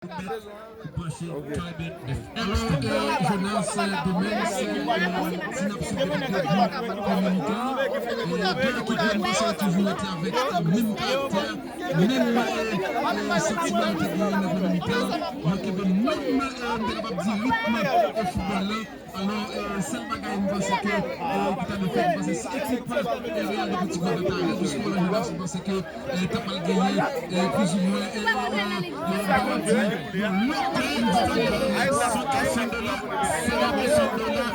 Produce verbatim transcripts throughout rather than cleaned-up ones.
Ou branche K B F M. Alò, euh, Jonas, euh, demen, se, euh, si n ap swiv avèk le groupe Dominiken, euh, de ekip yo, m panse yo toujou rete avèk menm karaktè, menm, euh, euh, santiman yo te genyen nan premye mitan. Yo kenbe menm, euh, m ta kapab di, ritm, euh, foutbòl la. Alò, euh, sèl bagay m panse ke, euh, ki ta dwe fèt, m panse si ekip, euh, Real de Petit Bois ta rejwi skò la, Jonas, m panse ke, euh, ta pral genyen, euh, plizoumwen, euh, euh, euh, m ta kapab di, yon lòt, euh, sou kesyon de la, selebrasyon de la,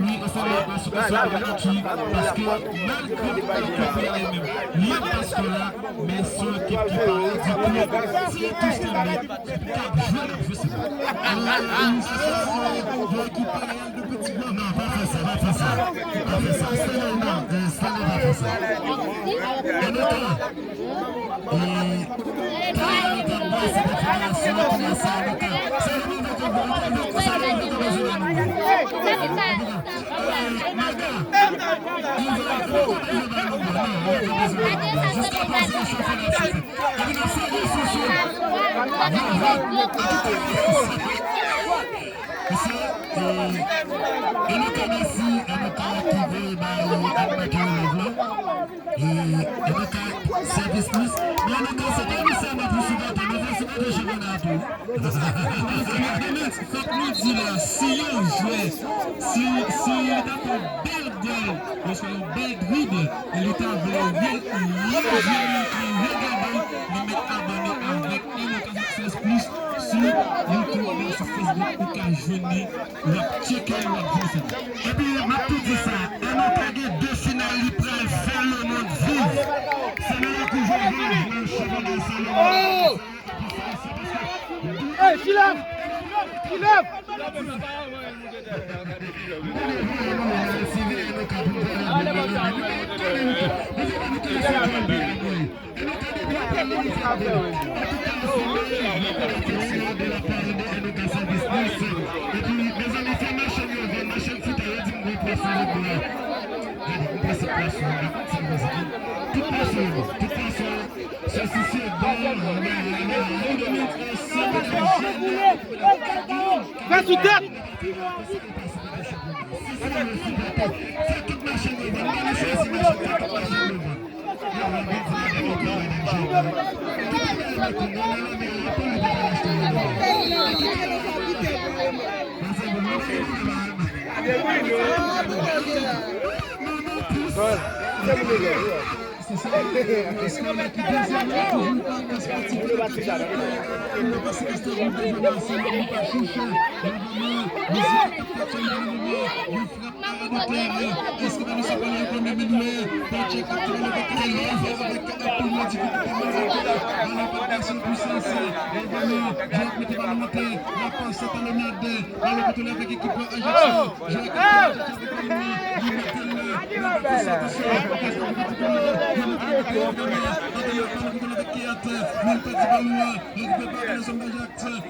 wi, ansanm avèk la selebrasyon de la, paske malgre, euh, ke Real menm, li an paskò la, men se yon ekip ki pa redi pou yon ti touch tande, k ap jwe, l ap jwe, se bon. Alò, euh, se yon, euh, yon ekip Real de Petit Bois. Non, pa fè sa, pa fè sa. Pa fè sa. Stanley, non, euh, Stanley, pa fè sa. Ann atandan, euh, Real de Petit Bois, se pa federasyon ki nan sa, ann atandan. Sa nou vle konn, nou vle konn sa, nou vle konn sa, nou vle konn sa. Maga, Enoka, mèsi, Enoka ki voye bay animatè yo love la. E, Enoka, sèvis plis. Men Enoka, se pa nou sèlman pou sipòte, nou fè sipòte chanpyona a tou. Fòk nou di la, si yon jwè, si, si li ta fè yon bèl gòl, oswa yon bèl drib, e li ta vle re-, re-, re-, regade l, li mèt abòne avèk Enoka Success Plus sou YouTube oubyen sou Facebook, ou ka jwenn li, w ap tcheke l, w ap jwenn sa. Epi, m ap tou di sa, Enoka gen de final li pral fè lemonn viv. Se nan lakou Jovens, nan chanpyona sa lemonn. Hey, she left! She left! Epi, mezanmi, fè machann yo vin, machann fouta yo di m gon pwason lòt bò a. Gade, m pase pwason an, gade, ti pwason an. Tout pwason yo bon, tout pwason yo. Sosisye bon, fè sou tèt.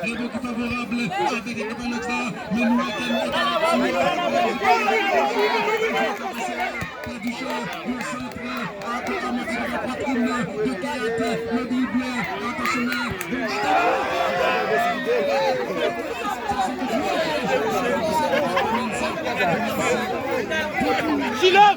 Rebond ki favorab avèk ekip Alex la, men nou wè ke nou pèdi chan, yon sant, atè a mati nan pwatrin de Kayate, le drible, atansyon la. Chilòv!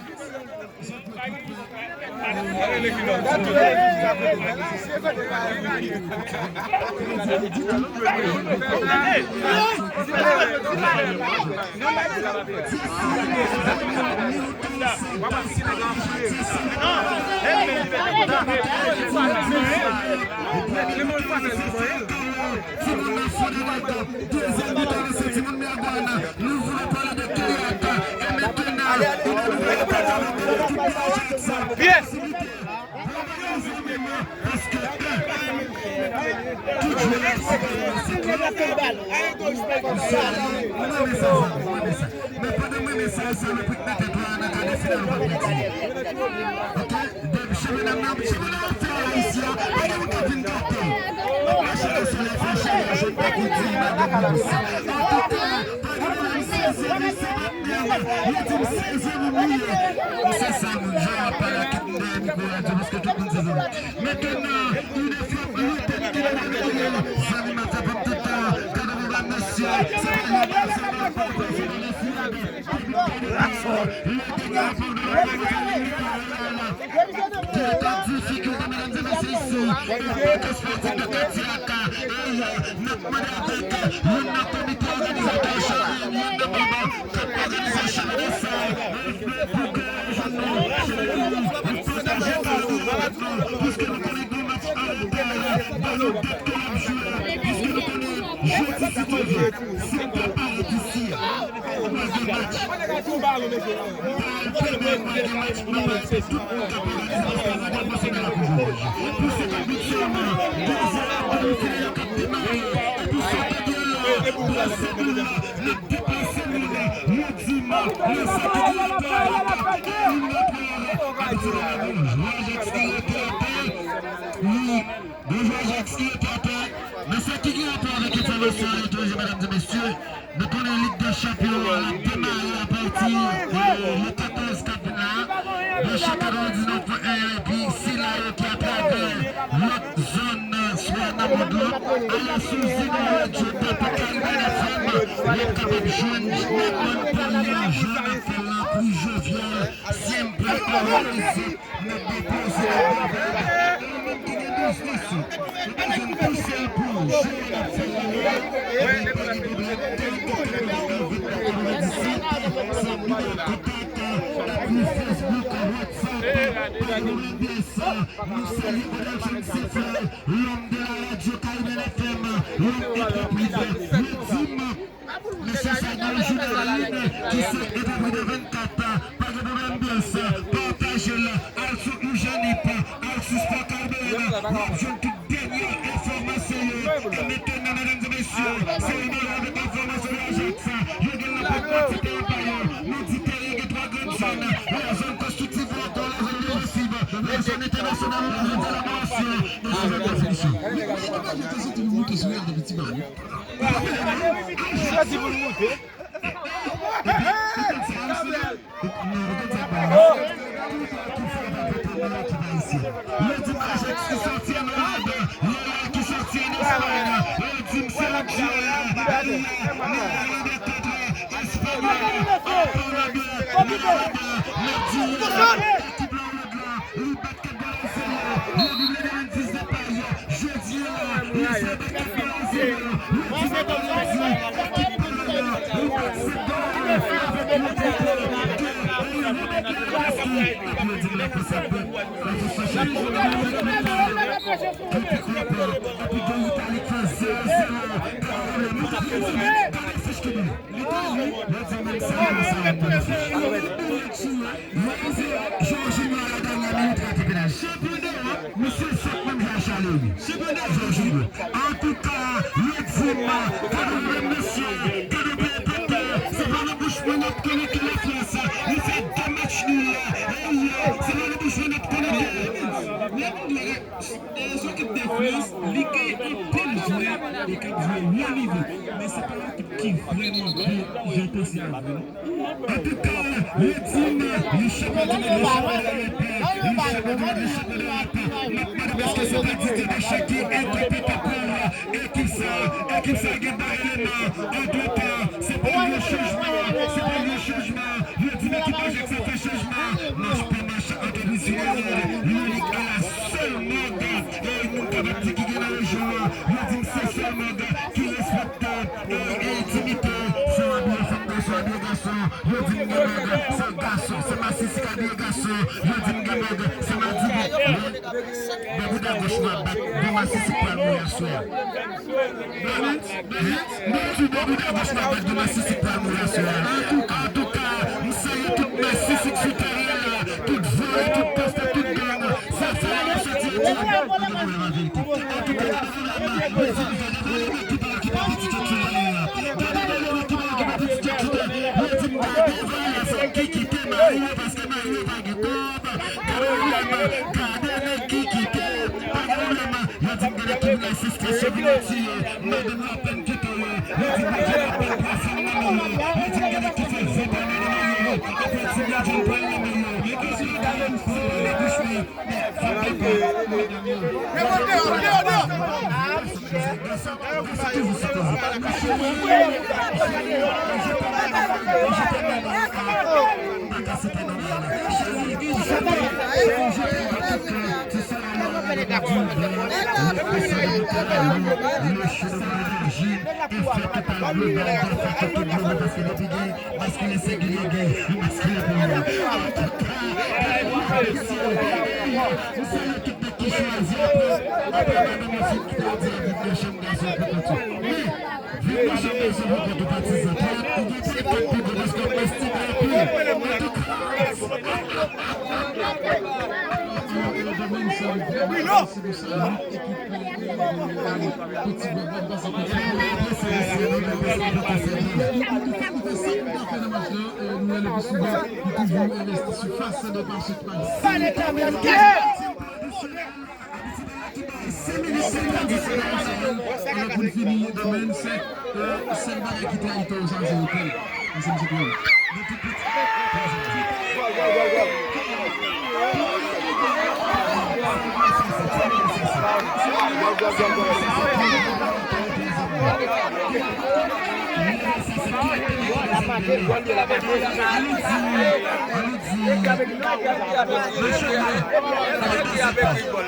Timoun nan fò nan bal. Dezyèm mitan, mesye, timoun Miragwàn. Nou vle pale de Kayate. E mentnan, yon nouvèl atak avèk ekip de Ajax. Fasilite. Bon bagay, zanmi mwen, paske, eh, tout jwè a se pa yon sekre. Mwen renmen sa, zanmi, mwen renmen sa. Men pandan mwen renmen sa, salopri k nan tèt ou a nan ka de final ou p ap retire. Ok? Depi chanpyona, chanpyona ap fè la isi a, pa gen moun k ap vin gate. Mache nan solèy fè cheri jòn tankou di madanm Bibis. Antouka, pa gen moun m sezi li, se batnèm. Yo di m sezi moun li ye. Ou se sèl moun, jan w ap pale a tout moun dèyè mikwo radyo, paske tout moun sezi moun. Mentnan, une frappe, Louis Tenique Zanmi m ap fè pòp tout tan. Gade mwen mesye, se pa yon pèsonèl, se pa yon pèsonèl. Ki ta difikilte, medam e mesye, isi, e pòkès fanatik de Kadyaka. E, n ap mande avèk youn nan komite òganizatè yo, youn nan manm k ap òganize chanpyona sa, pou ke jèn nou, jèn nou, pataje kado avèk nou, piske nou konnen gen match anreta, ba nou dat ke l ap jwe, piske nou konnen jodi si Dye vle, si m pa parèt isi a, mwen gen match. M pa al fè mwen, mwen gen match, mwen parèt tout moun k ap òganize match la nan Gad Pwofesyonèl la pou jwe. Pou senkant minit sèlman, dezyèm demi final yo k ap demare, epi sa k ap ye la, Brezil la, n ap deplase moun, yo di m, men sa ki gen rapò avèk eliminatwa a, abitye la gen yon jwè Ajax ki rete atè, li, gen jwè Ajax ki rete atè, men sa ki gen rapò avèk entèvansyon aletranje, medam e mesye, nou konnen Lig dè Chanpyon an, l ap demare apati, e, le katòz k ap vin la. Branche katrevendiznèf pwen en epi sila yo ki atravè lòt zòn, swa nan mond lan, ale sou Zeno Radio, tape Caribbean F M, w ap kapab jwenn Edmond Paul Léon Jean n ap fè l la, pli jovyal, senp, òganize. N ap depoze, n ap depoze. E nou menm ki gen biznis, nou bezwen pouse l pou jwe, n ap fè l la. Epi pa gen pwoblèm, tèl ke nou gen anvi nan katrevendiset, se nimewo kontak, epi Facebook, WhatsApp, pa gen pwoblèm de sa. Nou salye Odelson Seflè, l'homme de la radio Caribbean F M, l'homme entreprise. Yo di m, Mesye Samuel Judelin, ki se entèprenan vennkat, pa gen pwoblèm baz, pataje l, al sou Ujanip, al sou Sport Caribbean, w ap jwenn tout dènye enfòmasyon yo. E mentnan, medam e mesye, se rimè avèk enfòmasyon Ajax, yo gen nan pwòp kantite pa yo. Nou di teren gen twa grann zòn, la zòn konstriktif ankò, la zòn defansif, la zòn entènasyonal, la zòn kolaborasyon, e la zòn definisyon. Chwazi pou l moute. Yo di m Ajax ki sòti an rad, Real ki sòti an Espay. Yo di m se yon jwè, Real, Real de kontra Espanyòl, an palan de Real, Madrid, ekip la an rad la, li bat kat gòl a zewo, li drible Memphis Depay, jodi a, li fè bat kat gòl a zewo, li di m Real, ekip palan nan, li bat sèt gòl a un avèk yon drible de Robert Lewandowski, epi yo di m la fòs ap bat, la fòs ap chaje, epi Klopp, epi Gary Italik fè zewo zewo, gade afich ki byen. Yo di menm sa, menm sa, menm sa. Yo di Jorginho a la dènyè minit rate penalti. Chanpyon dewòp, misye sòt menm jan a Charles Henry. Chanpyon dewòp, Jorginho. Antouka, yo di m, gade yon mesye, gade yon peyi pètè, se pa nan bouch mwen n ap konnen ke Lafrans, li fè de match nil la. Ey, se pa nan bouch mwen n ap konnen ke. Lè nou gade, e, ekip de Frans, li gen anpil jwè e k ap jwe wo nivo. Men se pa yon ekip ki vrèman bon jan l panse a vre non. Antouka, yo di m, li chanpyon di mond, li chanpyon de Ewòp, li chanpyon di mond, li chanpyon de Ewòp. M ap mande m èske se pa Didier Deschamps ki entèprete pou ekip sa, ekip sa gen bon eleman. Antouka, se pa yon chanjman, se pa yon chanjman. Yo di m ekip Ajax sa fè chanjman. Match pa match, antrepriz Villarreal, l'unique et la seule mòg, e, moun kapab di ki gen nan rejyon an. Yo di m se sèl mòg ki respekte e, e entimite, fanm abiye fanm, gason abiye gason. Yo di m gen mòg, se gason, se masisi k abiye gason. Yo di m gen mòg, se madigo. Bò bouda goch mwen ap bat, gon masisi k pral mouri aswè a. Mwen di bò bouda goch mwen ap bat, gon masisi k pral mouri aswè a. Antouka, m salye tout masisi k sou teren an la, tout vòlè, tout pastè, tout gang. Sa fè yo soti yo di, yo di nou la verite. Antouka, gade vòlè, gade vòlè ki pa okipe pitit yo sou teren an. Gade vòlè ki pa okipe pitit yo sou teren an. Yo di m gade vòlè, se ki kite mari yo, paske mari yo pa gen kòb. Gade vòlè, gade nèg ki kite, pa gen pwoblèm. Yo di m gen nèg ki vin asiste, se vin tiye. Madanm yo apèn kite yo. Yo di m yo gen apèn twa fanm nan men yo. Yo di m gen nèg ki fè ven tan nan men yo. Apre di m yo jwenn pwèl nan men yo. Yo di m gade m fè nan bouch mwen. Yo, yo, yo, yo. Maskilen sengilye gen, maskilen pliral. Antouka, mesye, m salye tout nèg ki chwazi apre, apre madanm yo fin kite yo di a vin nan chanm gason pou kont yo. Men, vin nan chanm gason pou kont ou patizan. Teyat ou gen teyat k ap pi bon paske w ap estime anpil. Antouka,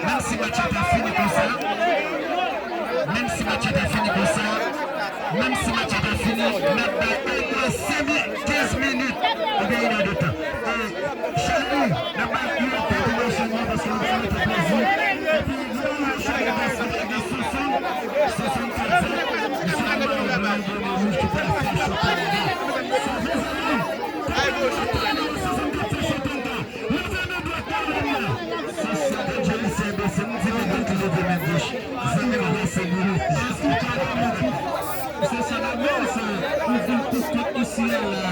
Menm si match la ta fini konsa, menm si match la ta fini konsa, menm si match la ta fini, n ap bay omwen senk minit, kenz minit, oubyen inèdtan. E, Chali, n ap bay inèdtan pou Machè Nwa paske nou pral mete plezi. Epi, nou pral Machè Nwa paske gen Sonson, Sonson Kadyak, Sonson Kadyak, Sonson Kadyak, Sonson Kadyak, Sonson Kadyak. Leve men dwat, leve men. Se sa, Danje, se, se, se m di men dwat, leve men goch. Zanmi m ranse boulou. Antouka, se sa, Danje, se, ou vin tout kont isi a la.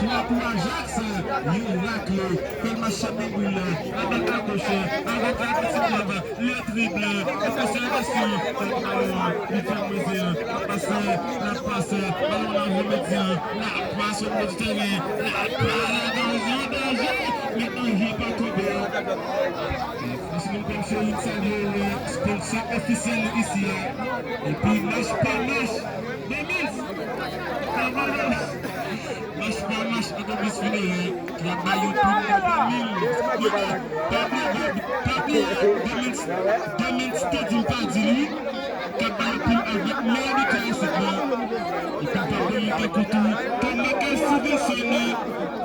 Twa pou Ajaks, yon rakle, Palmas Chanmibwil, avèk agoch, avèk la piti lèv. Le dribble, obsèvasyon, balon, li fè mizè, l ap pase, l ap pase, balon nan rimedya, l ap pase o nivo di teren, l ap pase, danje, danje, men danje pa tonbe. Paske nou konn se youn sa yo, sponsò ofisyèl nou isi a. Epi mach pa mach, Demis, Demis. Mach pa mach, Otobis Finerè, k ap bay yon prim de de mil. Pa bliye, pa bliye, Demis, Demis te di m pa di li, k ap bay yon prim avèk meyè bitè isit la. Epi pa bliye tankou tou, Tonmakel Stevenson,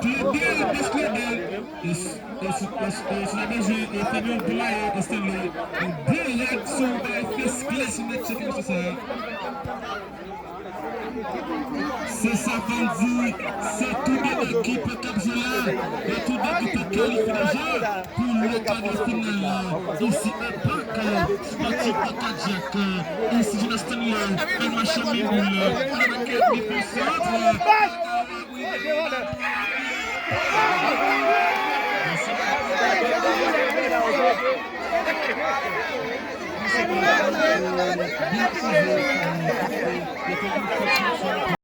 Claudel, Best Claudel, e, e, e, e si n a bezwen, e Fabien Doulaye, Estenlo, e de rèd sou bay fes kle sou nèt se konsa. Se sa fè m di, se tou de ekip k ap jwe la, e tou de ekip kalifye deja pou le kar de final la. Isi o Parc Sportif Kadyak, isi Jonas Stanley, Palmas Chanmibwil, Academy Consort.